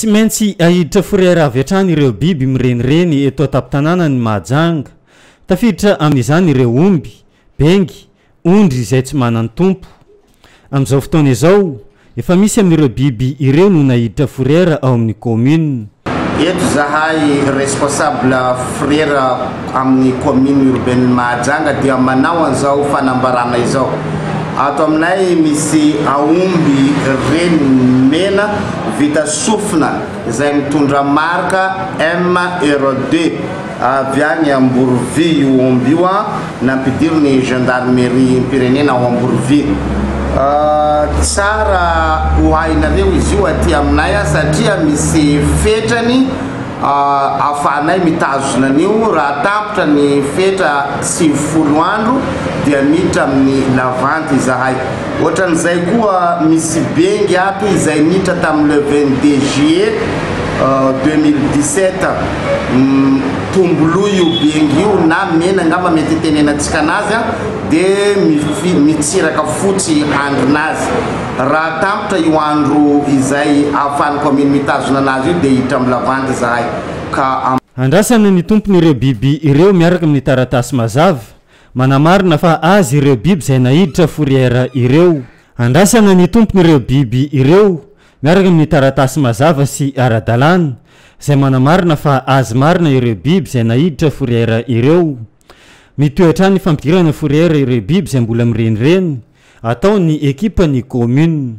Tsy maintsy ahiditra fourrière avy hatrany ireo biby mirenireny eto an-tampon-tanànan'i Mahajanga. Tafiditra amin'izany ireo omby, bengy, ondry izay tsy manan-tompo. Amin'izao fotoana izao, efa misy amin'ireo biby ireo no naiditra fourrière ao amin'ny commune. Eto zahay responsable fourrière amin'ny commune urbaine Mahajanga dia manao an'izao fanambarana izao. Ato aminay misy aomby reniny mena vita sofina izay mitondra marque MR2. Avy any Amborovy io omby io an, nampidirin'ny gendarmerie-mpirenena ao Amborovy. Tsara ho hainareo izy io aty aminay an, satria misy fetrany ahafahanay mitazona an'io, raha tampitra ny fetra 90 andro dia miditra amin'ny lavanty izahay. Ohatran'izay koa misy bengy ato izay niditra tamin'ny le 22 juillet 2017, tomboloha io bengy io na mena angamba mety hitenenantsika anazy dia mitsiraka fotsy andrinazy. Raha tampitra io andro izay ahafahan'ny commune mitazona anazy io dia hiditra amin'ny lavanty izahay ka. Andrasana ny tompon'ireo biby ireo miaraka amin'ny taratasy mazava Manamarina fa azy ireo biby izay naiditra fourrière ireo. Andrasana ny tompon'ireo biby ireo miaraka amin'ny taratasy mazava sy ara-dalàna izay manamarina fa azy marina ireo biby izay naiditra fourrière ireo. Mitohy hatrany ny fampidirana fourrière ireo biby izay mbola mirenireny ataon'ny ekipan'ny commune.